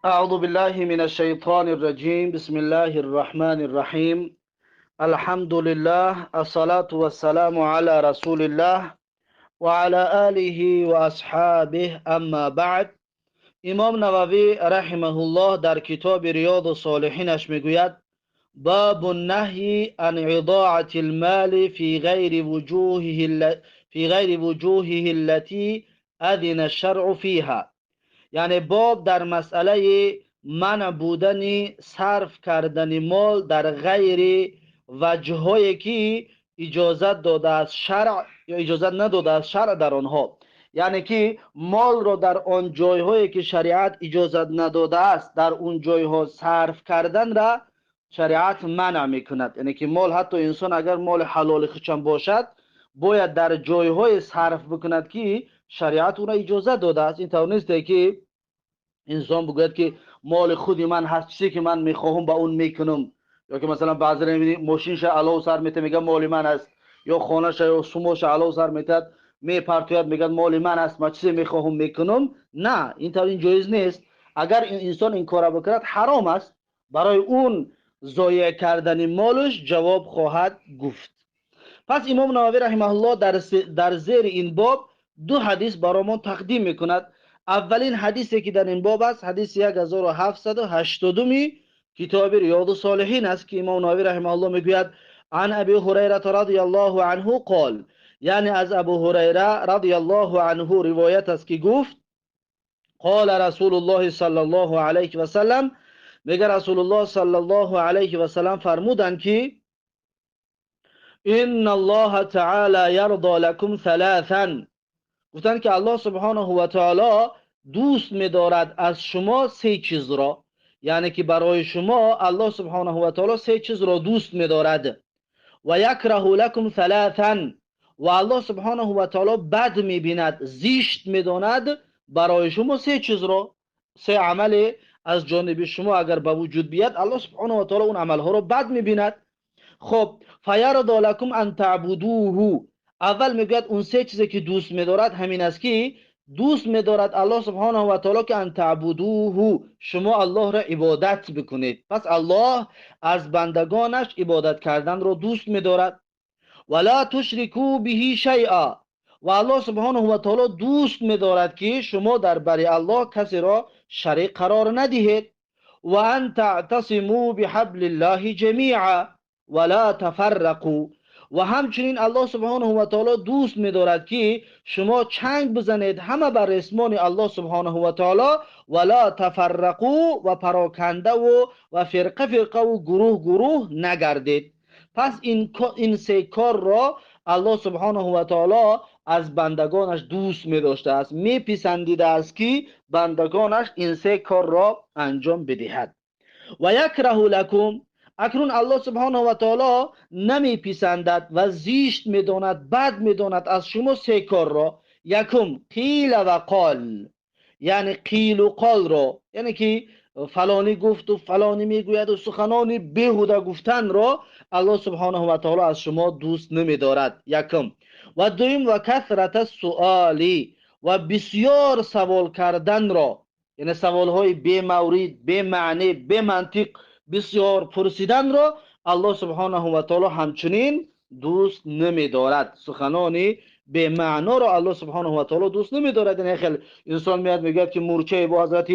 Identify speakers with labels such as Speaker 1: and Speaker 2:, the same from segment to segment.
Speaker 1: أعوذ بالله من الشيطان الرجيم. بسم الله الرحمن الرحيم. الحمد لله، الصلاة والسلام على رسول الله وعلى آله وأصحابه، أما بعد. امام نووی رحمه الله در کتاب ریاض الصالحینش میگوید: باب النهی عن اضاعة المال في غير وجوهه التي اذن الشرع فيها. یعنی باب در مسئله منع بودن صرف کردن مال در غیر وجههایی که اجازت داده از شرع یا اجازت نداده از شرع در آنها. یعنی که مال را در آن جایهایی که شریعت اجازت نداده است، در اون جایها صرف کردن را شریعت منع میکند. یعنی که مال، حتی انسان اگر مال حلال خودشم باشد، باید در جایهای صرف بکند که شریعت او را اجازه داده است. این طور نیست که انسان بگوید که مال خودی من هست، چیزی که من میخواهم با اون میکنم. یا که مثلا بعضی میبینی ماشینش علاوه سر میته، میگه مال من است، یا خانه‌ش یا سوموش علاوه سر میتد، میپرتوید، میگه مال من است، من چیزی میخواهم میکنم. نه، این طور این جایز نیست. اگر این انسان این کار بکند، حرام است. برای اون ضایع کردن مالش جواب خواهد گفت. پس امام نووی رحمه الله در زیر این باب دو حدیث برایمان تقدیم میکند. اولین حدیثی که در این باب است، حدیث 1782 کتاب ریاض الصالحین است که امام نووی رحمه الله میگوید: عن ابی هریره رضی الله عنه قال. یعنی از ابو هریره رضی الله عنه روایت است که گفت: قال رسول الله صلی الله علیه و سلم. میگه رسول الله صلی الله علیه و سلم فرمودند که ان الله تعالی یرضى لكم ثلاثا. گفتند که الله سبحانه و تعالی دوست می‌دارد از شما سه چیز را. یعنی که برای شما الله سبحانه و تعالی سه چیز را دوست می‌دارد. و یکره لكم ثلاثا. و الله سبحانه و تعالی بد می‌بیند، زشت می‌داند برای شما سه چیز را. سه عمل از جانب شما اگر به وجود بیاد، الله سبحانه و تعالی اون عملها را بد می‌بیند. خب، فیرضى لكم ان تعبدوه. اول میگوید اون سه چیزی که دوست می‌دارد همین است که دوست می‌دارد الله سبحانه و تعالی که ان تعبدوه، شما الله را عبادت بکنید. پس الله از بندگانش عبادت کردن را دوست می‌دارد. ولا تشرکوا به شیئا. و الله سبحانه و تعالی دوست می‌دارد که شما در بر الله کسی را شریک قرار ندهید. و ان تعتصموا بحبل الله جمیعا ولا تفرقوا. و همچنین الله سبحانه و تعالی دوست می‌دارد که شما چنگ بزنید همه بر رسمان الله سبحانه و تعالی، ولا تفرقوا، و پراکنده و فرقه فرقه و گروه گروه نگردید. پس این سه کار را الله سبحانه و تعالی از بندگانش دوست می داشته است، می پسندیده است که بندگانش این سه کار را انجام بدهد. و یکره لکم. اکنون الله سبحانه و تعالی نمی پسندد و زیشت می داند، بد می داند از شما سه کار را. یکم، قیل و قال، یعنی قیل و قال را، یعنی که فلانی گفت و فلانی میگوید و سخنانی بیهوده گفتن را الله سبحانه و تعالی از شما دوست نمیدارد. یکم. و دویم، و کثرت السؤالی، و بسیار سوال کردن را، یعنی سوالهای بی مورد، بی معنی، بی منطق بسیار پرسیدن را الله سبحانه و تعالی همچنین دوست نمیدارد. سخنانی به معنا را الله سبحانه و تعالی دوست نمیدارد. یعنی خیلی انسان میاد میگه که مورچه با حضرت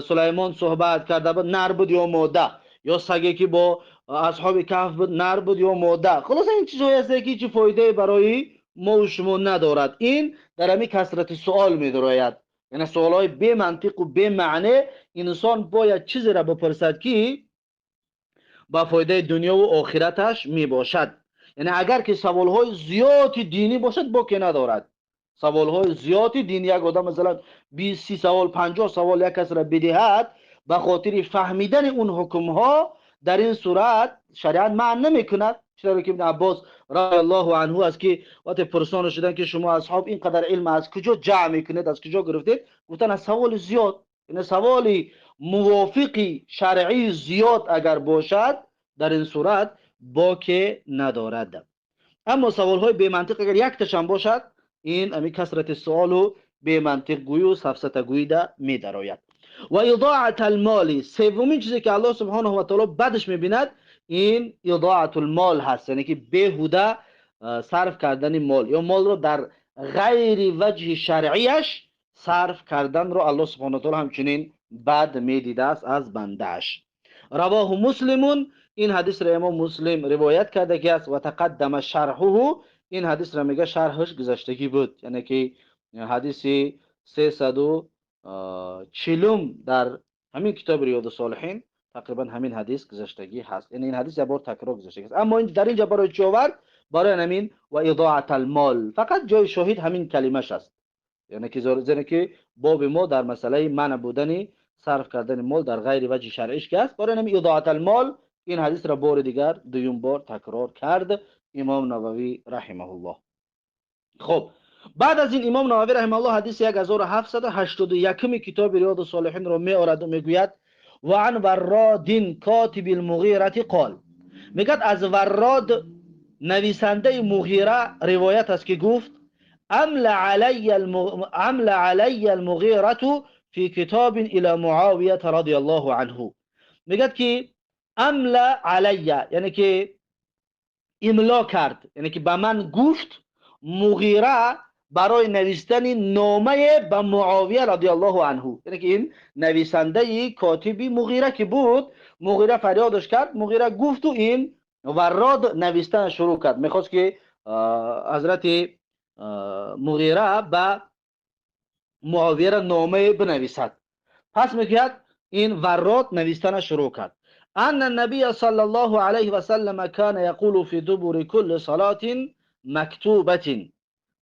Speaker 1: سلیمان صحبت کرده بود، نر بود یا ماده، یا سگی که با اصحاب کهف بود، نر بود یا ماده. خلاص، این چیزهایی هست که هیچ فایده برای ما و شما ندارد. این در همین کثرت سوال میدراید، یعنی سوالهای بی منطق و بی معنی. انسان باید چیزی را بپرسد که با فایده دنیا و آخرتش می باشد. یعنی اگر که سوالهای زیاد دینی باشد، باکی ندارد. سوالهای زیاد دینی، یک آدم مثلا 20، 30 سوال، 50 سوال یک کس را بدهد به خاطر فهمیدن اون حکمها، در این صورت شریعت منع نمیکند. چرا که ابن عباس رضی الله عنه است که وقتی پرسان شدن که شما اصحاب اینقدر علم از کجا جمع میکنید، از کجا گرفتید، گفتن از سوال زیاد. یعنی سوالی موافقی شرعی زیاد اگر باشد، در این صورت باک ندارد. اما سوال های بی منطق اگر یک تشم باشد، این امی کثرت سوال و بی منطق گویی و سفسطه گویی ده می درآید. و اضاعة المال، سومین چیزی که الله سبحانه و تعالی بدش میبیند این اضاعة المال هست، یعنی که بیهوده صرف کردن مال یا مال رو در غیر وجه شرعیش صرف کردن رو الله سبحانه و تعالی همچنین بد میدیده است از بندهش. رواه مسلمون، این حدیث را امام مسلم روایت کرده که است. و تقدم شرحه، این حدیث را میگه شرحش گذشتگی بود، یعنی که حدیث 340 در همین کتاب ریاض الصالحین تقریبا همین حدیث گذشتگی هست، یعنی این حدیث یه بار تکرار گذشتگی است. اما در اینجا برای چی آورد؟ برای همین و اضاعة المال، فقط جای شاهد همین کلمه‌ش است، یعنی که باب ما در مسئله منع بودن صرف کردن مال در غیر وجه شرعیش که است، برای همین اضاعة المال این حدیث را بار دیگر دویم بار تکرار کرد امام نووی رحمه الله. خب بعد از این امام نووی رحمه الله حدیث 1781 کتاب ریاض الصالحین را می آورد و میگوید و عن وراد کاتب المغیره قال، میگد از وراد نویسنده مغیره روایت است که گفت امل علی المغیره فی کتاب الى معاویه رضی الله عنه. میگد که امل علی یعنی که املا کرد، یعنی که به من گفت مغیره برای نوشتن نامه به معاویه رضی الله عنه، یعنی که این نویسنده کاتبی مغیره که بود، مغیره فریادش کرد، مغیره گفت و این وراد نوشتن شروع کرد، میخواست که حضرت مغیره به معاویه را نامه بنویسد. پس میگوید این وراد نوشتن شروع کرد. ان النبی صلی الله علیه و سلم کان یقول فی دبر کل صلاة مکتوبة،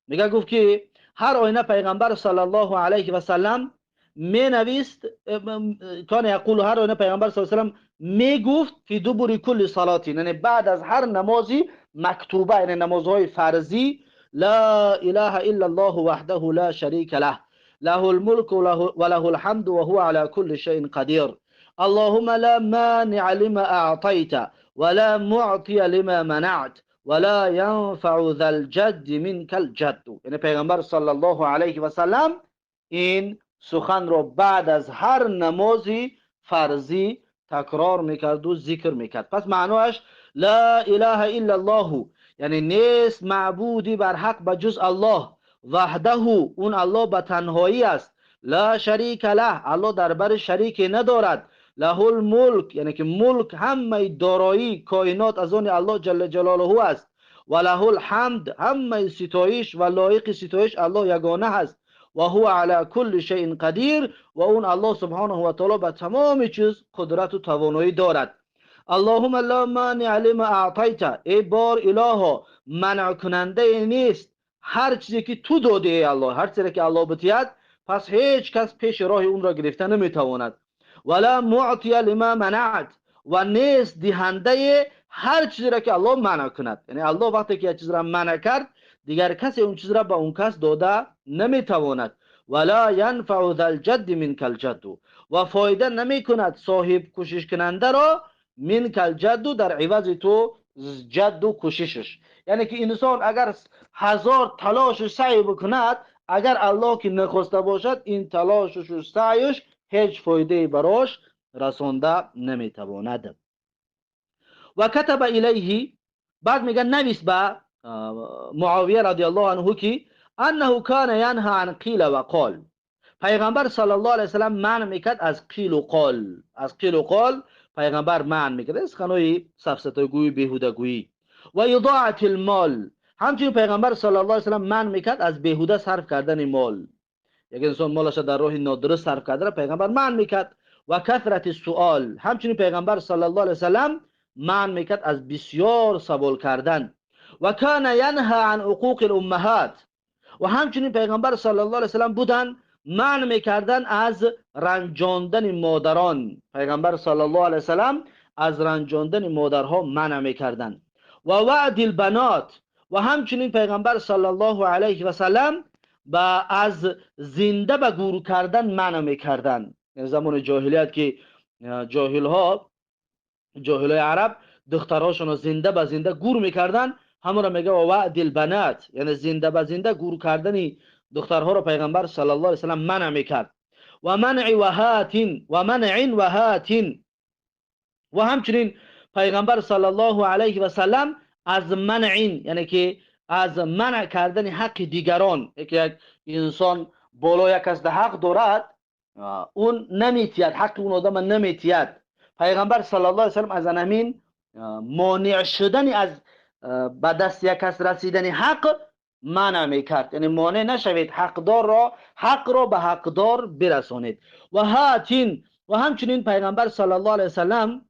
Speaker 1: میگه گفت که هر آینه پیغمبر صلی الله علیه و سلم می نویست، کان یقول هر آینه پیغمبر صلی الله علیه و سلم می گفت فی دبر کل صلاة، یعنی بعد از هر نمازی مکتوبه، یعنی نمازهای فرضی، لا اله الا الله وحده لا شریک له له الملك وله الحمد وهو على كل شيء قدير اللهم لا مانع لما اعطيت ولا معطي لما منعت ولا ينفع ذا الجد منك الجد. یعنی پیغمبر صلی الله علیه و سلم این سخن رو بعد از هر نمازی فرضی تکرار میکرد و ذکر میکرد. پس معناش لا اله الا الله یعنی نیست معبودی بر حق بجز الله، وحده اون الله به تنهایی است، لا شریک له الله در بر شریک ندارد، له الملک یعنی که ملک همه دارایی کائنات از آن الله جل جلاله است، و له الحمد همه ستایش و لایق ستایش الله یگانه است، و هو علی کل شیء قدیر و اون الله سبحانه و تعالی به تمام چیز قدرت و توانایی دارد. اللهم لا مانع لما اعطیت، ای بار الها منع کننده نیست هر چیزی که تو دادی ای الله، هر چیزی که الله بتید پس هیچ کس پیش راه اون را گرفته نمیتواند. ولا معطی لما منعت و نیست دهنده هر چیزی را که الله منع کند، یعنی الله وقتی که یک چیز را منع کرد دیگر کسی اون چیز را به اون کس داده نمیتواند. ولا ینفع ذا الجد منک الجد و فایده نمیکند صاحب کوشش کننده را منک الجد در عوض تو جد و کوششش، یعنی که انسان اگر هزار تلاش و سعی بکند اگر الله که نخواسته باشد این تلاشش و سعیش هیچ فایده براش رسانده نمیتواند. و کتب الیه، بعد میگه نویس به معاویه رضی الله عنه که انه کان ینهى عن قیل و قال، پیغمبر صلی الله علیه وسلم منع میکرد از قیل و قال، از قیل و قال پیغمبر منع میکرد، از سخنهای سفسطه‌گویی بیهوده گویی. و اضاعة المال، همچنین پیغمبر صلی الله علیه وسلم منع میکرد از بیهوده صرف کردن مال، یک انسان مالش در راه نادرست صرف کرده پیغمبر منع میکرد. و کثرت السؤال، همچنین پیغمبر صلی الله علیه وسلم منع میکرد از بسیار سوال کردن. و کان ینهى عن عقوق الامهات، و همچنین پیغمبر صلی الله علیه وسلم بودن منع میکردن از رنجاندن مادران، پیغمبر صلی الله علیه وسلم از رنجاندن مادرها منع میکردن. و وعد البنات، و همچنین پیغمبر صلی الله علیه و سلم با از زنده به گور کردن منع میکردن. زمان جاهلیت که جاهلای عرب دخترهاشون رو زنده به زنده گور میکردن، همون را میگه وعد البنات، یعنی زنده به زنده گور کردن دخترها رو پیغمبر صلی الله علیه و سلم منع میکرد. و منع و هاتین و منع و هاتین. و همچنین پیغمبر صلی الله علیه و سلم از منع، یعنی که از منع کردن حق دیگران، که یک انسان بالا یک از حق دارد اون نمیتید، حق اون آدم نمیتید. پیغمبر صلی الله علیه و سلم از همین مانع شدن از به دست یک کس رسیدن حق منع میکرد، یعنی مانع نشوید، حقدار را، حق را به حقدار برسانید. و هاتین، و همچنین پیغمبر صلی الله علیه و سلم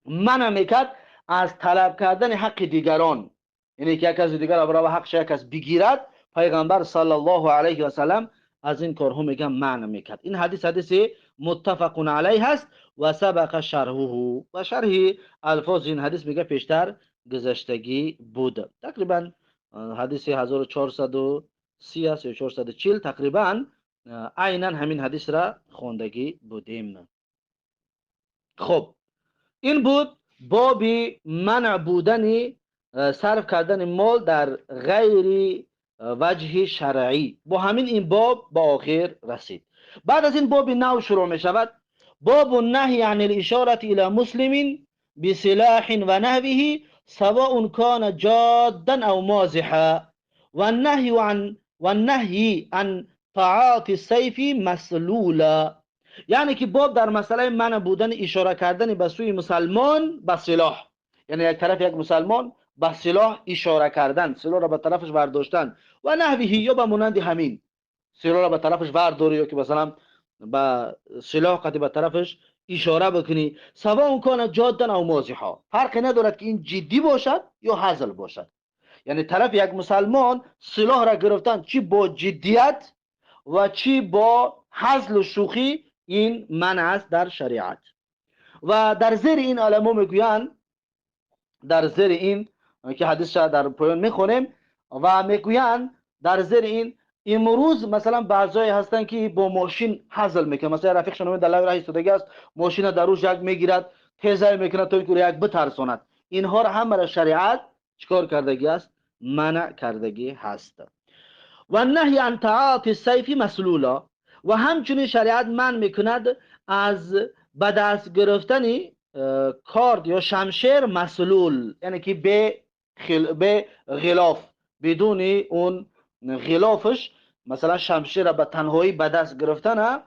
Speaker 1: منع میکرد از طلب کردن حق دیگران، یعنی که یک از دیگر را حقش یک کس بگیرد، پیغمبر صلی الله علیه و سلم از این کارها میگم منع میکرد. این حدیث حدیث متفق علیه هست و سبق شرحه، و شرح الفاظ این حدیث میگه پیشتر گذشتگی بود. تقریبا حدیث 1430 است یا 440، تقریبا عینا همین حدیث را خواندگی بودیم. خب این بود باب منع بودن صرف کردن مال در غیر وجه شرعی. با همین این باب به آخر رسید. بعد از این باب نو شروع می شود، باب النهی عن الاشاره الى مسلم بسلاح و نحوه سواء كان جادا او مازحا والنهی عن تعاطی السیف مسلولا. یعنی که باب در مسئله منع بودن اشاره کردن به سوی مسلمان به سلاح، یعنی یک طرف یک مسلمان به سلاح اشاره کردن، سلاح را به طرفش برداشتن و نحوه یا به مانند همین سلاح را به طرفش برداری یا که مثلا به سلاح قطعی به طرفش اشاره بکنی، سواء کان جادا او مازحا، فرق ندارد که این جدی باشد یا هزل باشد. یعنی طرف یک مسلمان سلاح را گرفتن چی با جدیت و چی با هزل و شوخی، این منع است در شریعت. و در زیر این علما میگویند، در زیر این که حدیث در پایان میخونیم و میگویند در زیر این امروز مثلا بعضای هستن که با ماشین هزل میکنن، مثلا رفیقشون در لای راه ایستادگی است، ماشین در روش یک میگیرد، تیزای میکنه تا اینکه یک بترساند. اینها را هم برای شریعت چیکار کردگی است؟ منع کردگی هست. و نهی عن تعاطی السیف مسلولا. و همچنین شریعت منع میکند از به دست گرفتن کارد یا شمشیر مسلول، یعنی که به غلاف، بدون اون غلافش، مثلا شمشیر را به تنهایی به دست گرفتن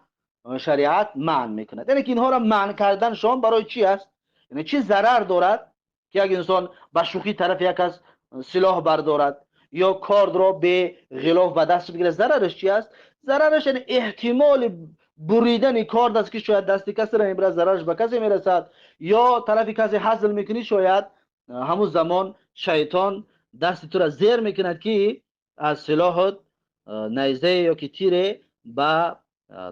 Speaker 1: شریعت منع میکند. یعنی که اینها را منع کردن شما برای چی است؟ یعنی چی ضرر دارد که یک انسان به شوخی طرف یک از سلاح بردارد یا کارد را به غلاف به دست بگیره؟ ضررش چی است؟ ضررش یعنی احتمال بریدن کارد است که شاید دست کسی را میبرد، ضررش به کسی میرسد، یا طرف کسی هزل میکنی، شاید همون زمان شیطان دست تو را زیر میکند که از سلاحت نیزه یا که تیر به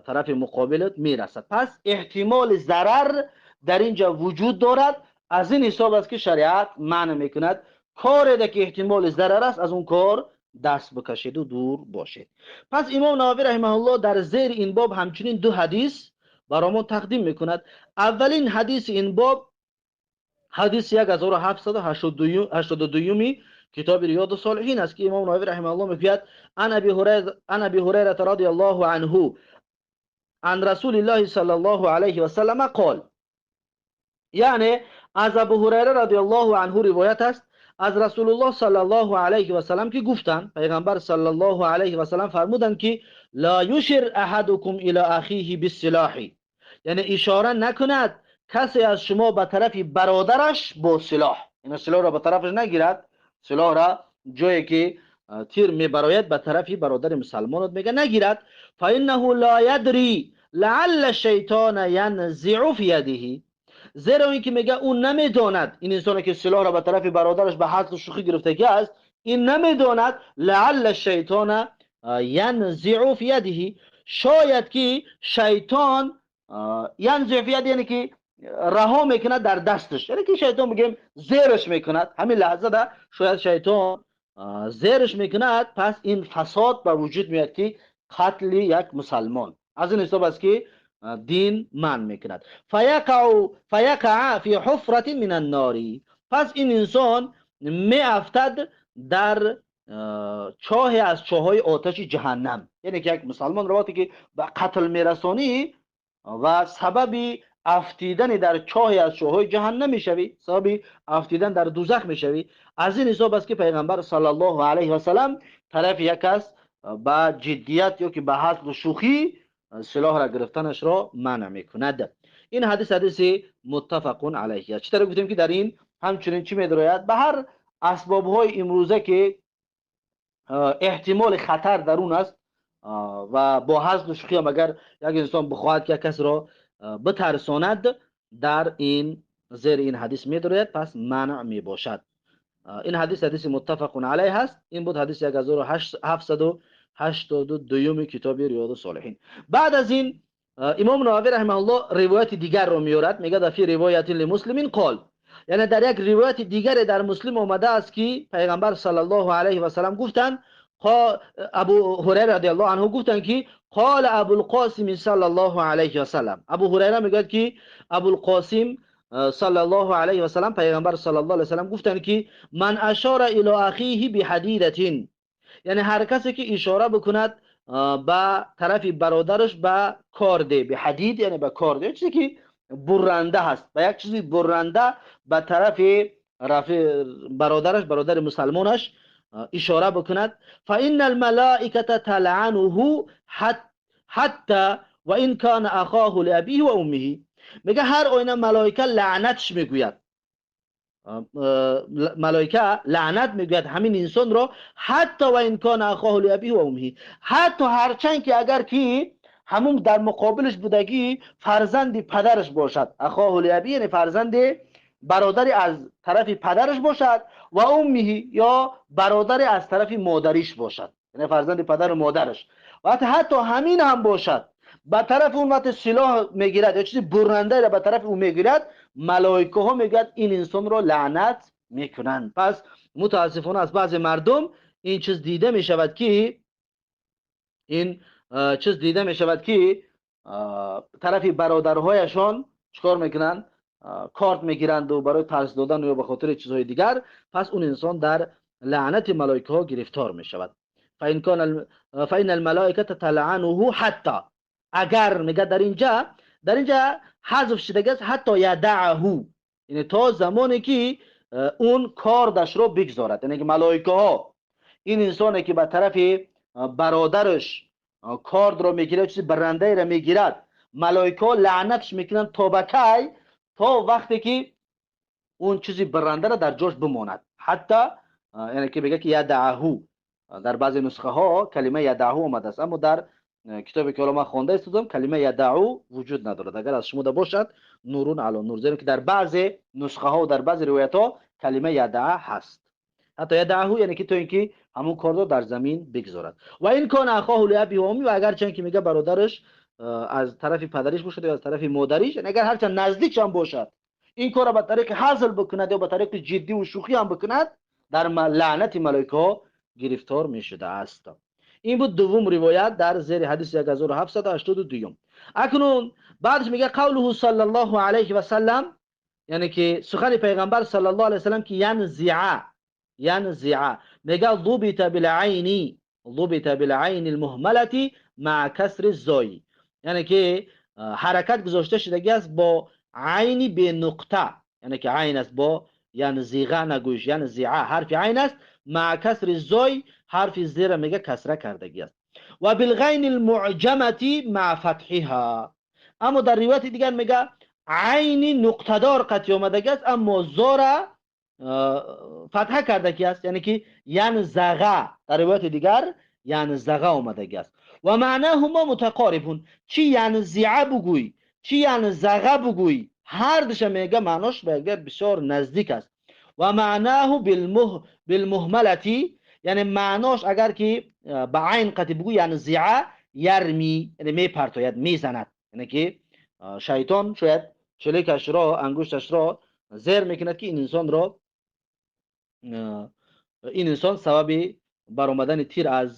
Speaker 1: طرف مقابلت میرسد. پس احتمال ضرر در اینجا وجود دارد. از این حساب است که شریعت منع میکند کاری که احتمال ضرر است از اون کار دست بکشید و دور باشید. پس امام نووی رحمه الله در زیر این باب همچنین دو حدیث برامون تقدیم میکند. اولین حدیث این باب حدیث 1782 کتاب ریاض الصالحین است که امام نووی رحمه الله میگوید عن ابی هریره رضی الله عنه عن رسول الله صلی الله علیه و سلم قال، یعنی از ابو هریره رضی الله عنه روایت است از رسول الله صلی الله علیه و سلم که گفتند، پیغمبر صلی الله علیه و سلم فرمودند که لا یشر احدکم الی اخیه بالسلاح، یعنی اشاره نکند کسی از شما به طرف برادرش با سلاح، یعنی سلاح را به طرفش نگیرد، سلاح را جایی که تیر میبراید به طرف برادر مسلمانت میگه نگیرد. فانه لا یدری لعل الشیطان ینزع فی یده، زیرا اینکه میگه اون نمیداند، این انسانی که سلاح را به طرف برادرش به حد شوخی گرفتگی است، این نمیداند لعل الشیطان ینزع فی یده، شاید که شیطان ینزع فی یده یعنی که رها میکند در دستش، یعنی که شیطان میگیم زیرش میکند، همین لحظه ده شاید شیطان زیرش میکند. پس این فساد به وجود میاد که قتل یک مسلمان. از این حساب است که دین منع میکند. فیقع فی حفرة من النار، پس این انسان میافتد در чоҳе аз чоҳҳои оташи ҷаҳаннам. Яъне ки як мусалмон вақте ки ба қатл мерасонӣ ва сабаби афтидани дар чоҳе аз чоҳҳои ҷаҳаннам мешавӣ, сабаби афтидан дар дузах мешавӣ. Аз ин ҳисоб аст ки пайғамбар саллаллоҳу алайҳи васаллам тарафи як кас ба ҷиддият ё ки ба ҳазлу шӯхӣ силоҳро гирифтанашро манъ мекунад. Ин ҳадис ҳадиси муттафақун алайҳи аст. Чӣ тавр гуфтем ки дар ин ҳамчунин чӣ медарояд? Ба ҳар асбобҳои имрӯза ки эҳтимоли хатар дар он аст ва бо ҳазлу шӯхӣ ҳам агар як инсон бихоҳад ки як касро битарсонад, дар ин зери ин ҳадис медарояд, пас манъ мебошад. Ин ҳадис ҳадиси муттафақун алайҳ аст. Ин буд ҳадиси 1782 китоби Риёду Солиҳин. Баъд аз ин имом Нававӣ раҳимаҳуллоҳ ривояти дигарро меорад, мегӯяд фи ривоятин лимуслимин қол, яъне дар як ривояти дигаре дар Муслим омада аст ки пайғамбар саллаллоҳу алайҳи васаллам гуфтанд, Абу Ҳурайра радиаллоҳу анҳу гуфтанд ки қол Абулқосим саллаллоҳу алайҳи васаллам. Абу Ҳурайра мегӯяд ки Абулқосим саллаллоҳу алайҳи васаллам пайғамбар саллаллоҳу алайҳи васаллам гуфтанд ки ман ашора ило ахиҳи биҳадидатин, яъне ҳар касе ки ишора бикунад ба тарафи бародараш ба корде, биҳадид яъне ба корде, чизе ки бурранда ҳаст, ба як чизи бурранда ба тарафи бародараш, бародари мусалмонаш ишора бикунад, фаинна алмалоиката талъануҳу ҳатта ва ин кана ахоҳу лиабиҳи ва уммиҳи. Мега ҳар оина малоика лаънатш мегӯяд, малоика лаънат мегӯяд ҳамин инсонро, ҳатто ва ин кана ахоҳу лиабиҳи ва уммиҳи, ҳатто ҳарчанд ки агар ки ҳамун дар муқобилаш будагӣ фарзанди падараш бошад, ахоҳу лиабиҳи яъне фарзанди бародари аз тарафи падараш бошад, ва уммиҳи ё бародари аз тарафи модариш бошад, яъне фарзанди падару модараш, ва ҳатто ҳамин ҳам бошад, ба тарафи он вақте силоҳ мегирад ё чизи буррандаеро ба тарафи ӯ мегирад, малоикаҳо мегӯяд ин инсонро лаънат мекунанд. Пас мутаассифона аз баъзе мардум ин чиз дида мешавад ки ин чиз дида мешавад ки тарафи бародарҳояшон чикор мекунанд? Корт мегиранду барои тарс додан ё ба хотири чизҳои дигар. Пас он инсон дар лаънати малоикаҳо гирифтор мешавад. فإن الملائكة تلعنه حتى, агар мегӯяд дар инҷа ҳазф шудагиаст ҳатто ядааҳу, яъне то замоне ки он кордашро бигзорад, яъне ки малоикаҳо ин инсоне ки ба тарафи бародараш кордро мегирад, чизи баррандаеро мегирад, малоикаҳо лаънатш мекунанд то ба кай? То вақте ки он чизи баррандаро дар ҷош бимонад. Ҳатто яъне ки мегӯяд ки ядааҳу, дар баъзе нусхаҳо калима ядааҳу омадааст, аммо дар китобе ки ҳоло ман хонда истодам калима ядау вуҷуд надорад. Агар аз шумо да бошад нурун ало нур, зеро ки дар баъзе нусхаҳо дар баъзе ривоятҳо калима ядаа ҳаст. Ҳатто ядааҳу яъне ки то ин ки ҳамун корро дар замин бигзорад. Ва ин кона ахоҳу лиабиҳи ва уммиҳи, ва агарчанд ки мега бародараш аз тарафи падариш бошад ё аз тарафи модариш, яъне агар ҳарчанд наздикш ҳам бошад, ин корро ба тариқи ҳазл бикунад ё ба тариқи ҷиддиву шӯхӣ ҳам бикунад, дар лаънати малоикаҳо гирифтор мешудааст. Ин буд дуввум ривоят дар зери ҳадиси 1782. Акнун баъдаш мегӯяд қавлуҳу саллаллоҳу алайҳи васаллам, яъне ки сухани пайғамбар саллаллоҳу алайҳи васаллам ки янзиа, янзиа мегӯяд зубита билайни, зубита билайни алмуҳмалати маа касри зой, яъне ки ҳаракат гузошта шудагӣ аст бо айни бенуқта, яъне ки айн аст бо янзиға нагӯиш, янзиа ҳарфи айн аст, маа касри зой ҳарфи зера мега касра кардагӣ аст. Ва билғайни алмуъҷамати маа фатҳиҳа, аммо дар ривояти дигар мега айни нуқтадор қатъи омадагӣ аст, аммо зора фатҳа кардагӣ аст, яъне ки янзаға, дар ривояти дигар янзаға омадагӣ аст. Ва маънаҳумо мутақорибун, чӣ янзиа бугӯй, чӣ янзаға бугӯй, ҳар душа мега маънош ба якдигар бисёр наздик аст. Ва маънаҳу билмуҳмалати, яъне маънош агар ки ба айн қатъи бугӯй янзиа ярми, яъне мепартояд, мезанад, яъне ки шайтон шояд челикашро, ангушташро зер мекунад ки ин инсонро, ин инсон сабаби баромадани тир аз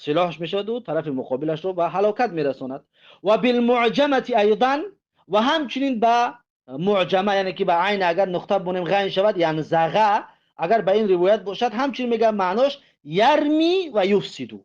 Speaker 1: силоҳаш мешаваду тарафи муқобилашро ба ҳалокат мерасонад. Ва билмуъҷамати айдан, ва ҳамчунин ба муъҷама, яъне ки ба айн агар нуқта бонем ғайн шавад, янзаға, агар ба ин ривоят бошад, ҳамчунин мегӯяд маънош ярми ва юфсиду,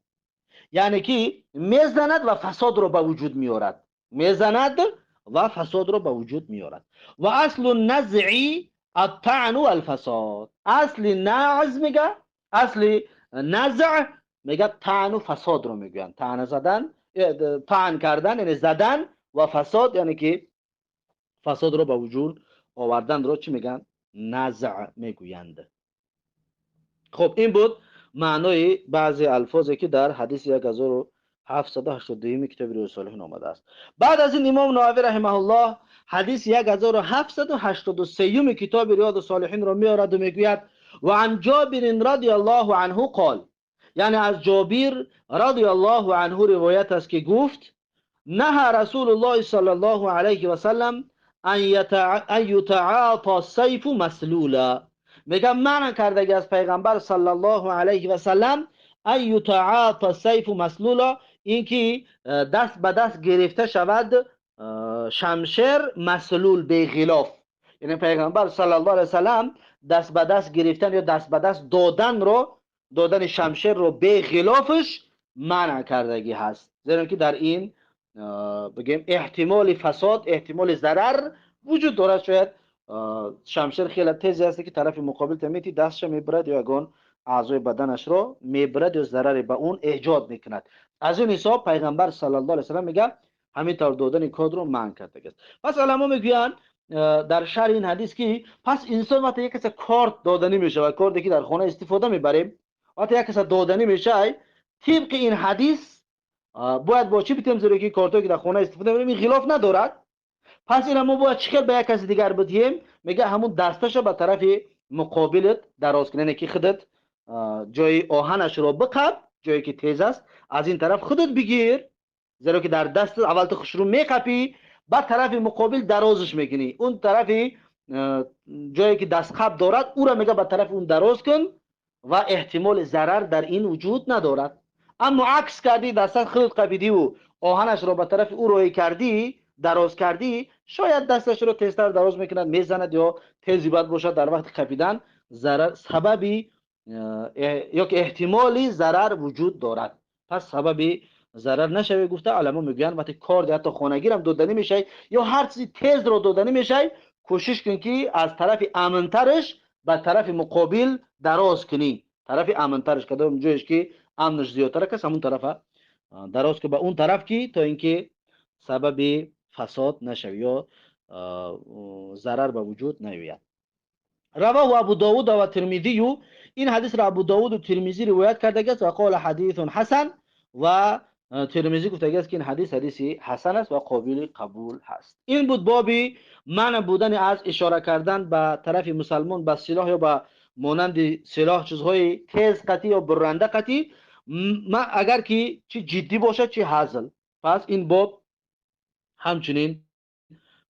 Speaker 1: яъне ки мезанад ва фасодро ба вуҷуд меорад, мезанад ва фасодро ба вуҷуд меорад. Ва аслу назъи аттаъну валфасод. Асли назъ мега, асли назъ мега таъну фасодро мегӯянд. Таъна задан, таън кардан, яъне задан, ва фасод, яъне ки фасодро ба вуҷуд оварданро чӣ мегӯянд? Назъ мегӯянд. Хуб, ин буд маънои баъзе алфозе, ки дар ҳадиси 1782 китоби Риёзи Солиҳин омадааст. Баъд аз ин имом Нававӣ раҳимаҳуллоҳ ҳадиси 1783 китоби Риёзи Солиҳинро меорад ва мегӯяд: ва ан Ҷобир радиаллоҳу анҳу қол, яъне аз Ҷобир радиаллоҳу анҳу ривоят аст, ки гуфт: наҳа Расулуллоҳи саллаллоҳу алайҳи васаллам ан ютаъата сайфу маслула. Мегӯям, манъ кардаги аз пайғамбар саллаллоҳу алайҳи васаллам ан ютаъата сайфу маслула, ин ки даст ба даст гирифта шавад шамшер маслул, беғилоф. Яъне пайғамбар саллаллоҳу алайҳи васаллам даст ба даст гирифтан ё даст ба даст доданро, додани шамшерро беғилофаш манъ кардагӣ ҳаст, зеро ки дар ин бигем эҳтимоли фасод, эҳтимоли зарар вуҷуд дорад. Шояд шамшер хеле тезе аст, ки тарафи муқобил тамети дастша мебарад ё ягон аъзои баданашро мебарад ё зараре ба он эҷод мекунад. Аз ин ҳисоб пайғамбар саллаллоҳу алайҳи васаллам мегӯяд, ҳамин тавр додани кодро манъ кардагиаст. Пас уламо мегӯянд дар шарҳи ин ҳадис, ки пас инсон вақте як каса корт доданӣ мешавад, корте ки дар хона истифода мебарем, вақте як каса доданӣ мешавад, тибқи ин ҳадис бояд бо чӣ битем? Зеро ки кортое ки дар хона истифода мебарем, ин ғилоф надорад. Пас ина мо бояд чӣ хел ба як каси дигар бидиҳем? Мега, ҳамун дасташа ба тарафи муқобилат дароз кун, яъне ки худат ҷои оҳанашро биқаб, ҷое ки тез аст, аз ин тараф худат бигир, зеро ки дар даст аввал ту хушрӯ меқапӣ, баъд тарафи муқобил дарозаш мекунӣ. Он тарафи ҷое ки дастқаб дорад, ӯро мега ба тарафи он дароз кун ва эҳтимоли зарар дар ин вуҷуд надорад. Аммо акс кардӣ, дастат худат қапидиву оҳанашро ба тарафи ӯ роҳӣ кардӣ, дароз кардӣ, шояд дасташро тезтар дароз мекунад, мезанад ё тези бад бошад, дар вақти қапидан зарар сабаби ё ки эҳтимоли зарар вуҷуд дорад. Пас сабаби зарар нашавӣ гуфта, уламо мегӯянд, вақте корди ҳатто хонагирам доданӣ мешавӣ ё ҳар чизи тезро доданӣ мешавӣ, кӯшиш кун, ки аз тарафи амнтараш ба тарафи муқобил дароз кунӣ. Тарафи амнтараш кадом ҷоеш ки амнаш зиёдтар аст, ҳамун тарафа дароз кун ба он тараф, ки то ин ки сабаби фасод нашавӣ ё зарар ба вуҷуд наёяд. Равоҳу Абу Довуда ва Тирмизию. Ин ҳадисро Абу Довуду Тирмизӣ ривоят кардагиаст. Ва қола ҳадисун ҳасан, ва Тирмизӣ гуфтагиаст, ки ин ҳадис ҳадиси ҳасан аст ва қобили қабул ҳаст. Ин буд боби манъ будани аз ишора кардан ба тарафи мусалмон ба силоҳ ё ба монанди силоҳ, чизҳои тез қатӣ ё бурранда қатӣ, агар ки чи ҷиддӣ бошад, чи ҳазл. Пас ин боб ҳамчунин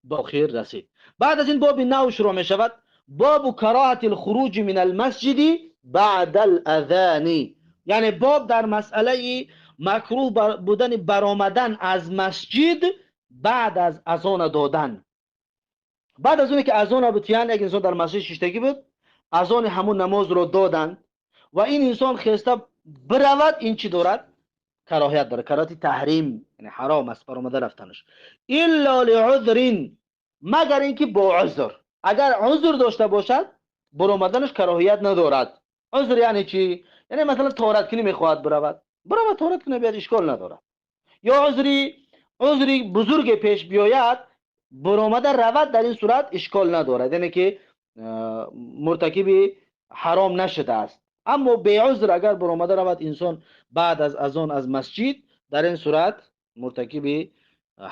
Speaker 1: ба охир расид. Баъд аз ин боби нав шурӯъ мешавад: бобу кароҳати лхуруҷи мин алмасҷиди баъда алазани, яъне боб дар масъалаи макрӯҳ будани баромадан аз масҷид баъд аз азона додан. Баъд аз оне ки азона бутиян, як инсон дар масҷид шиштагӣ буд, азони ҳамун намозро доданд ва ин инсон хеста биравад, ин чӣ дорад? Кароҳият дорад, кароҳати таҳрим, яъне ҳаром аст баромада рафтанаш. Илла лиузрин, магар ин ки бо узр. Агар узр дошта бошад, баромаданаш кароҳият надорад. Узр яъне чӣ? Яъне масалан тоҳораткунӣ мехоҳад, биравад, биравад, тоҳорат кунад, биёяд, ишкол надорад. Ё узри бузурге пеш биёяд, баромада равад, дар ин сурат ишкол надорад, яъне ки муртакиби ҳаром нашудааст. Аммо беузр агар баромада равад инсон баъд аз азон аз масҷид, дар ин сурат муртакиби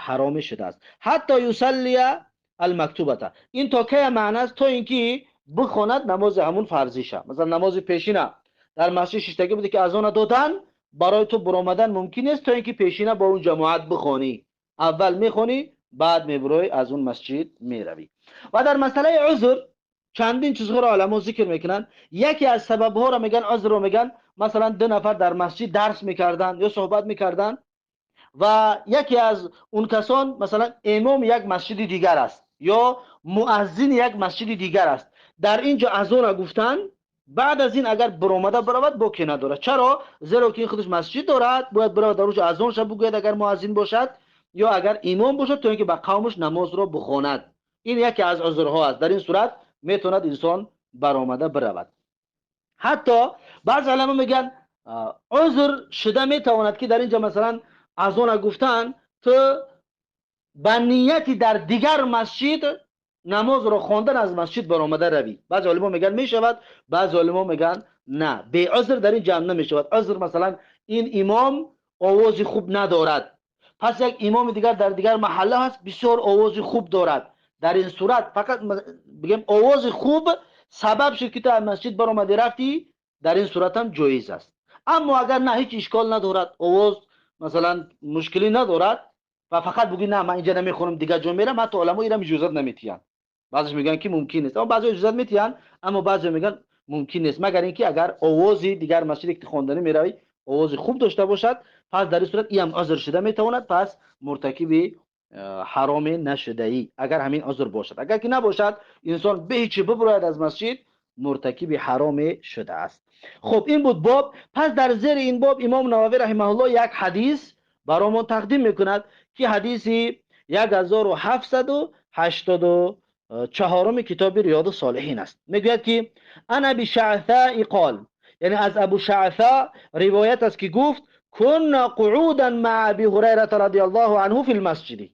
Speaker 1: ҳаромӣ шудааст. Ҳатто юсаллия алмактубата. Ин то кая маъна аст? То ин ки бихонад намози ҳамун фарзиша. Масалан, намози пешина дар масҷид шиштагӣ буде, ки азона додан, барои ту баромадан мумкин нест, то ин ки пешина бо он ҷамоат бихонӣ. Аввал мехонӣ, баъд мебуроӣ, аз он масҷид меравӣ. Ва дар масъалаи узр чандин чизҳоро уламо зикр мекунанд. Яке аз сабабҳоро мегӯянд, узрро мегӯянд, масалан, ду нафар дар масҷид дарс мекарданд ё суҳбат мекарданд ва яке аз он касон масалан имоми як масҷиди дигар аст ё муаззини як масҷиди дигар аст. Дар ин ҷо азона гуфтан بعد از این اگر برآمده برود باکی ندارد. چرا؟ زیرا که این خودش مسجد دارد، باید برود در اونجا اذان شب بگوید اگر مؤذن باشد یا اگر امام باشد، تا اینکه به قومش نماز را بخواند. این یکی از عذرها است. در این صورت میتواند انسان برآمده برود. حتی بعض علما میگن عذر شده میتواند که در اینجا مثلا اذان گفتن تو به نیتی در دیگر مسجد نماز را خواندن از مسجد برآمده روی. بعض علما میگن میشود، بعض علما میگن نه، به عذر در این جمع نمیشود. عذر مثلا این امام آواز خوب ندارد، پس یک امام دیگر در دیگر محله هست بسیار آواز خوب دارد. در این صورت فقط بگیم آواز خوب سبب شد که تو از مسجد برآمده رفتی، در این صورت هم جایز است. اما اگر نه، هیچ اشکال ندارد، آواز مثلا مشکلی ندارد و فقط بگی نه من اینجا نمیخونم دیگه جا میرم، حتی علما اینم اجازه نمیتیان. بعضیش میگن که ممکن نیست، اما بعضی اجازه میتیان، اما بعضی میگن ممکن نیست، مگر اینکه اگر آوازی دیگر مسجد که خواندنی میروی آواز خوب داشته باشد، پس در این صورت این هم عذر شده میتواند، پس مرتکب حرام نشده ای اگر همین عذر باشد. اگر که نباشد انسان به هیچ ببرد از مسجد مرتکب حرام شده است. خب این بود باب. پس در زیر این باب امام نووی رحمه الله یک حدیث برامون تقدیم میکند که حدیثی 1784 کتاب ریاض الصالحین است. میگوید که انا ابی شعثاء قال، یعنی از ابو شعثاء روایت است که گفت كنا قعودا مع ابي هريره رضی الله عنه في المسجد.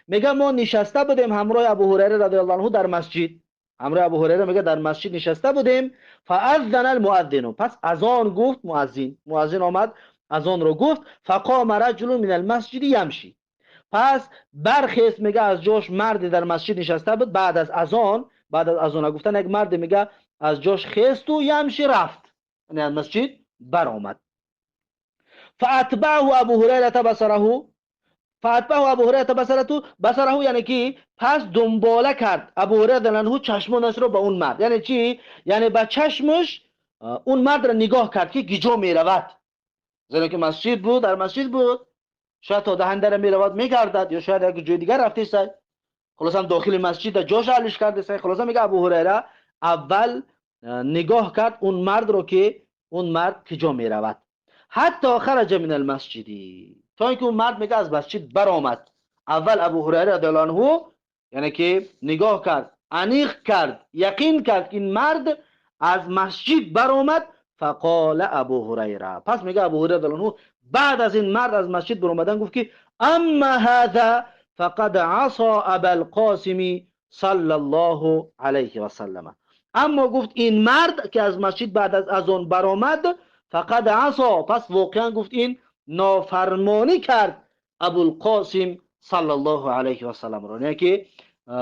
Speaker 1: میگه ما نشسته بودیم همراه ابو هریره رضی الله عنه در مسجد. همراه ابو هریره میگه در مسجد نشسته بودیم. فاذن المؤذن، پس اذان گفت مؤذن، مؤذن آمد اذان رو گفت. فقام رجل من المسجد یمشی، پس برخیست میگه از جاش مرد در مسجد نشسته بود، بعد از اذان، بعد از اذان گفتن یک مرد میگه از جاش خیست و یمشی رفت، یعنی از مسجد برآمد. فاتبعه ابو هریره بصره، فاتبعه ابو هریره بصره، یعنی که پس دنباله کرد ابو هریره رضی چشمانش رو به اون مرد. یعنی چی؟ یعنی به چشمش اون مرد را نگاه کرد که کجا میرود، زیرا که مسجد بود، در مسجد بود، شاید تا دهنده را میرود میگردد یا شاید یک جای دیگر رفته است، خلاص هم داخل مسجد در جاش حلش کرده است. خلاص میگه ابو هریره اول نگاه کرد اون مرد رو که اون مرد کجا میرود، حتی خرج من المسجد، تا اینکه اون مرد میگه از مسجد برآمد. اول ابو هریره رضی الله عنه یعنی که نگاه کرد، انیق کرد، یقین کرد که این مرد از مسجد برآمد. فقال ابو هریره، پس میگه ابو هریره رضی الله عنه بعد از این مرد از مسجد برآمدن گفت که اما هذا فقد عصى ابا القاسم صلی الله علیه و سلم. اما گفت این مرد که از مسجد بعد از اذان برآمد، فقد عصى، پس واقعا گفت این نافرمانی کرد ابوالقاسم صلی الله علیه و سلم را، یعنی که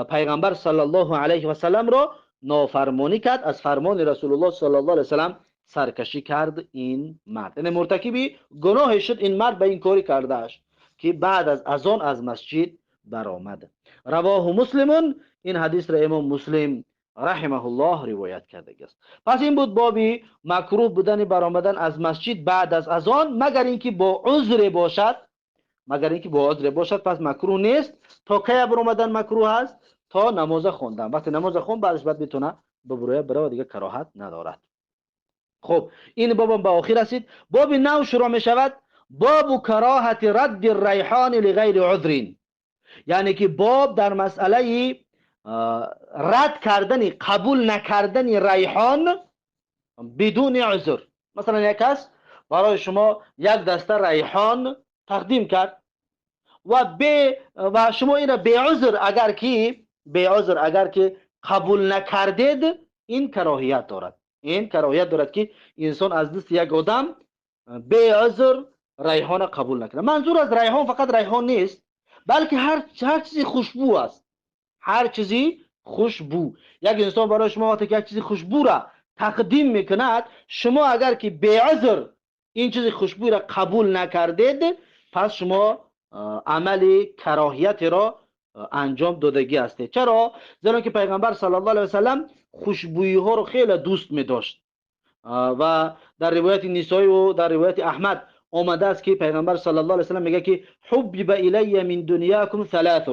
Speaker 1: پیغمبر صلی الله علیه و سلم را نافرمانی کرد، از فرمان رسول الله صلی الله علیه و سلم سرکشی کرد این مرد، یعنی مرتکبی گناه شد این مرد به این کاری کرده است که بعد از اذان از مسجد برآمد. رواه مسلم، این حدیث را امام مسلم رحمه الله روایت کرده است. پس این بود بابی مکروه بودن برآمدن از مسجد بعد از اذان، مگر اینکه با عذر باشد، مگر اینکه با عذر باشد پس مکروه نیست. تا کی برآمدن مکروه است؟ تا نماز خواندن. وقتی نماز خوند بعدش بعد میتونه ببروه برای دیگه کراهت ندارد. خب این بابم به آخر رسید. باب نو شروع می شود، باب کراهت رد الریحان لغیر عذر، یعنی که باب در مسئله رد کردن، قبول نکردن ریحان بدون عذر. مثلا یک کس برای شما یک دسته ریحان تقدیم کرد و شما این را به عذر اگر که به عذر اگر که قبول نکردید، این کراهیت دارد. این کراهیت دارد که انسان از دست یک آدم به عذر ریحان قبول نکنه. منظور از ریحان فقط ریحان نیست، بلکه هر چیزی خوشبو است. هر چیزی خوشبو. یک انسان برای شما وقتی که یک چیزی خوشبو را تقدیم میکند، شما اگر که به عذر این چیز خوشبو را قبول نکردید، پس شما عمل کراهیت را انجام دادگی هستید. چرا؟ زیرا که پیغمبر صلی الله علیه و سلم خوشبویی ها رو خیلی دوست می داشت و در روایت نسائی و در روایت احمد آمده است که پیغمبر صلی الله علیه و سلم میگه که حبب الی من دنیاکم ثلاث،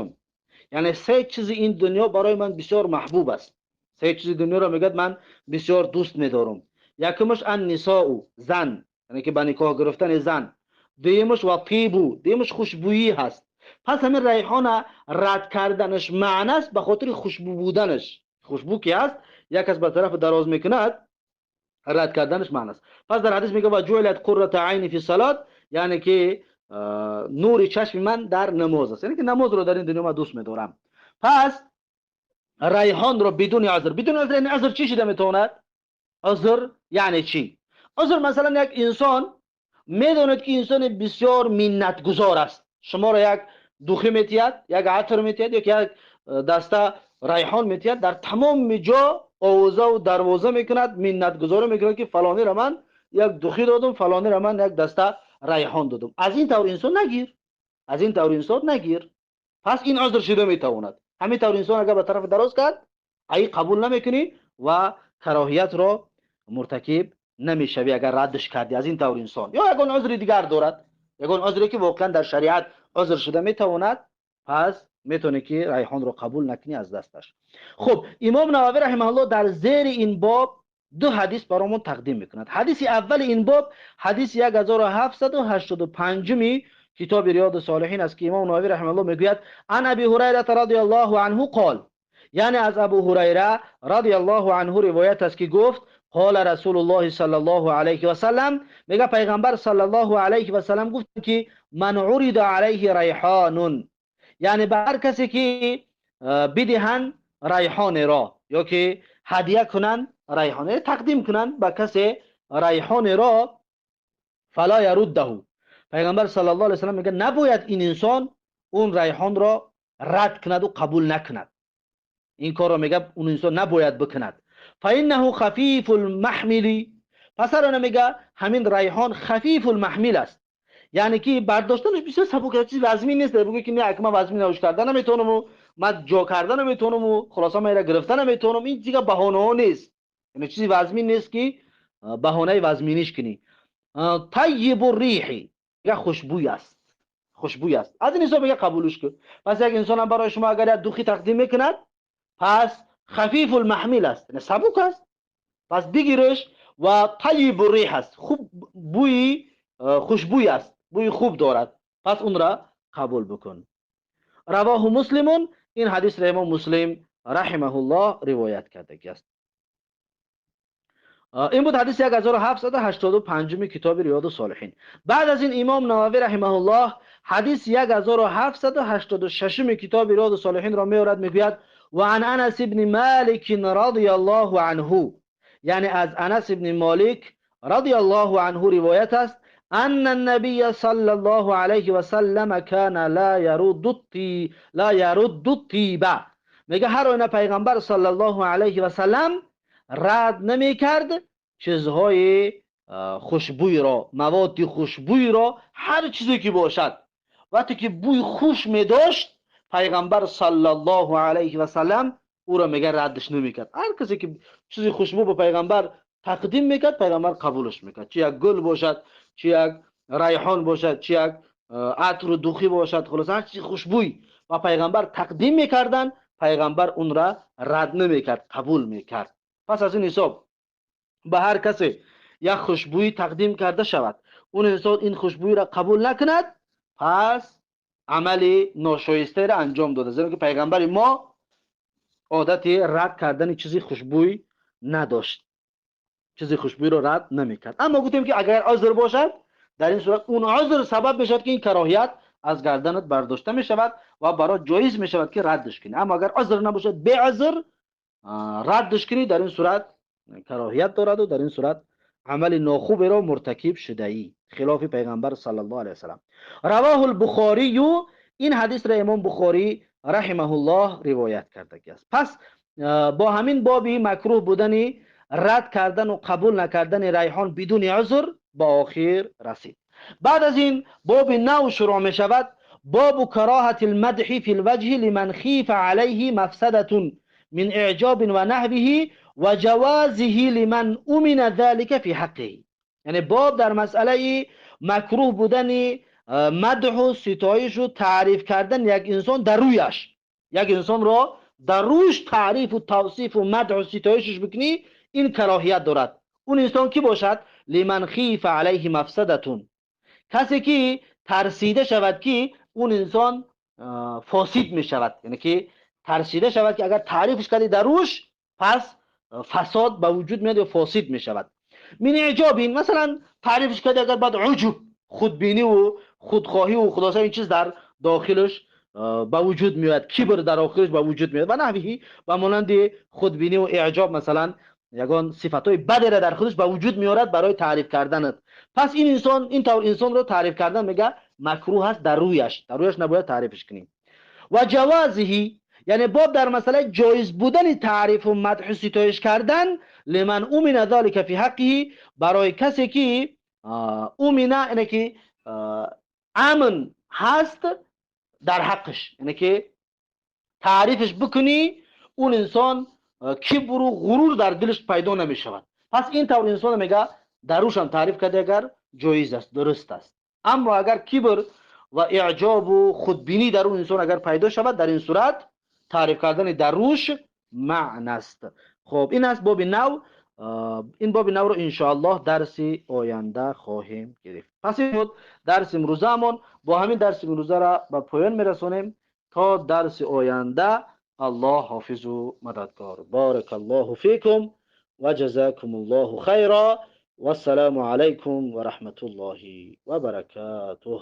Speaker 1: یعنی سه چیز این دنیا برای من بسیار محبوب است. سه چیز دنیا را میگه من بسیار دوست میدارم. Якумаш ан-нисоу, зан, яъне ки ба никоҳ гирифтани зан. Дуюмаш ва тибу, дуюмаш хушбӯйӣ ҳаст. Пас ҳамин райҳона рад карданаш маъна аст ба хотири хушбӯ буданаш. Хушбӯ ки ҳаст, як кас ба тараф дароз мекунад, рад карданаш маъна аст. Пас дар ҳадис мегӯяд: ва ҷуилат қуррата айни фи салот, яъне ки нури чашми ман дар намоз аст, яъне ки намозро дар ин дунё ман дӯст медорам. Пас райҳонро бидуни узр, бидуни узр, яъне узр чӣ шида метавонад? Узр яъне чӣ? Узр масалан як инсон медонад ки инсони бисёр миннатгузор аст, шуморо як духи метиҳад, як атр метиҳад ё як даста райҳон метиҳад, дар тамоми ҷо овоза ва дарвоза мекунад, миннатгузорӣ мекунад ки фалонира ман як духи додум, фалонира ман як даста райҳон додум. Аз ин тавр инсон нагир, аз ин тавр инсон нагир. Пас ин узр шида метавонад. Ҳамин тавр инсон агар ба тараф дароз кард, ай қабул намекунӣ ва кароҳиятро муртакиб намешавӣ агар раддш кардӣ аз ин тавр инсон. Ё ягон узри дигар дорад, ягон узре ки воқеан дар шариат узр шуда метавонад, пас метавонӣ ки райҳонро қабул накунӣ аз дасташ. Хуб, Имом Нававӣ раҳимаҳуллоҳ дар зери ин боб ду ҳадис баромон тақдим мекунад. Ҳадиси аввали ин боб ҳадиси 1785-ми китоби Риёду Солиҳин аст, ки Имом Нававӣ раҳимаҳуллоҳ мегӯяд: ан Аби Ҳурайрата радиаллоҳу анҳу қол, яъне аз Абу Ҳурайра радиаллоҳу анҳу ривоят аст, ки гуфт: қола Расулуллоҳи саллаллоҳу алайҳи васаллам, мега Пайғамбар саллаллоҳу алайҳи васаллам гуфт ки ман урида алайҳи райҳонун, яъне ба ҳар касе ки бидиҳанд райҳонеро ё ки ҳадия кунанд райҳоне, тақдим кунанд ба касе райҳонеро, фала яруддаҳу, Пайғамбар саллаллоҳу алайҳи васаллам мегӯяд, набояд ин инсон он райҳонро рад кунаду қабул накунад. Ин корро мега он инсон набояд бикунад. Фаиннаҳу хафифул маҳмили, пас ҳар мега ҳамин райҳон хафифул маҳмил аст, яъне ки бардоштанаш бисёр сабук аст, чизи вазмин нест. Бигӯ ки не, ак ман вазмин навиш карда наметавонаму ман ҷо карда наметавонаму хулоса ман ира гирифта наметавонам. Ин чиза баҳонаҳо нест, яъне чизи вазмин нест ки баҳонаи вазминиш кунӣ. Таййибу риҳи, мега хушбӯй аст, хушбӯй аст. Аз ин ҳисоб мега қабулш кун. Пас як инсонам барои шумо агар як духи тақдим мекунад, пас хафифул маҳмил аст, яъне сабук аст, пас бигирш, ва таййибу риҳ аст, хуб бӯи хушбӯй аст, бӯи хуб дорад, пас онра қабул бикун. Равоҳу Муслимун, ин ҳадисро Имом Муслим раҳимаҳуллоҳ ривоят кардагӣ аст. Ин буд ҳадиси 1785-ми китоби Риёду Солиҳин. Баъд аз ин Имом Нававӣ раҳимаҳуллоҳ ҳадиси 1786-ми китоби Риёду Солиҳинро меорад, мегӯяд: ва ан Анас ибни Малик радияллоҳу анҳу, яъне аз Анас ибни Молик радияллоҳу анҳу ривоят аст: أن النبي صلى الله عليه وسلم كان لا يرد الطيب، میگه هر آینه پیغمبر صلی الله علیه و سلم رد نمیکرد چیزهای خوشبوی را، مواد خوشبوی را، هر چیزی که باشد، وقتی که بوی خوش میداشت پیغمبر صلی الله علیه و سلم او را میگه ردش نمیکرد. هر کسی که چیزی خوشبو به پیغمبر تقدیم میکرد، پیغمبر قبولش میکرد، چه یک گل باشد، چه یک ریحان باشد، چه یک عطر و دوخی باشد، خلاص هر چیز خوشبوی و پیغمبر تقدیم میکردن، پیغمبر اون را رد نمیکرد، قبول میکرد. پس از این حساب به هر کسی یک خوشبویی تقدیم کرده شود، اون انسان این خوشبویی را قبول نکند، پس عمل ناشایسته را انجام داده، زیرا که پیغمبر ما عادت رد کردن چیزی خوشبوی نداشت، چیزی خوشبوی را رد نمیکرد. اما گفتیم که اگر عذر باشد، در این صورت اون عذر سبب میشود که این کراهیت از گردنت برداشته میشود و برای جایز میشود که ردش کنی. اما اگر عذر نباشد، بی عذر ردش کنی، در این صورت کراهیت دارد و در این صورت عمل ناخوب را مرتکب شده ای، خلاف پیغمبر صلی الله علیه و سلم. رواه البخاری، این حدیث را امام بخاری رحمه الله روایت کرده است. پس با همین بابی مکروه بودن رد کردن و قبول نکردن ریحان بدون عذر با آخر رسید. بعد از این باب نو شروع می شود، باب کراهت المدح فی الوجه لمن خیف علیه مفسدة من اعجاب و نحوه و جوازه لمن امن ذلك فی حقه. یعنی باب در مسئله مکروه بودن مدح و ستایش و تعریف کردن یک انسان در رویش، یک انسان را در رویش تعریف و توصیف و مدح و ستایشش بکنی، این کراهیت دارد. اون انسان کی باشد؟ لمن خیف علیه مفسدتون، کسی که ترسیده شود که اون انسان فاسد می شود، یعنی که ترسیده شود که اگر تعریفش کردی در روش پس فساد به وجود میاد یا فاسد می شود. من اعجاب، مثلا تعریفش کردی اگر بعد عجب، خودبینی و خودخواهی و خلاصه این چیز در داخلش به وجود میاد، کبر در داخلش به وجود میاد و نحوی و مانند خودبینی و اعجاب، مثلا یگان صفتهای بدی را در خودش به وجود میارد برای تعریف کردنت. پس این انسان، این طور انسان رو تعریف کردن میگه مکروه هست در رویش، در رویش نباید تعریفش کنیم. و جوازه، یعنی باب در مسئله جایز بودن تعریف و مدح و ستایش کردن لمن امن ذلك فی حقه، برای کسی که امنه، یعنی که امن هست در حقش، یعنی که تعریفش بکنی اون انسان کبر و غرور در دلش پیدا نمی شود. پس این طور انسان میگه در روش هم تعریف کرده اگر جایز است، درست است. اما اگر کبر و اعجاب و خودبینی در اون انسان اگر پیدا شود، در این صورت تعریف کردن در روش معنی است. خب این است باب نو. این باب نو رو انشاءالله درس آینده خواهیم گرفت. پس این بود درس امروزمون. با همین درس امروزه را به پایان میرسونیم. تا درس آینده الله حافظ و مددگار. بارک الله فیکم و جزاکم الله خیرا و السلام علیکم و رحمت الله و برکاته.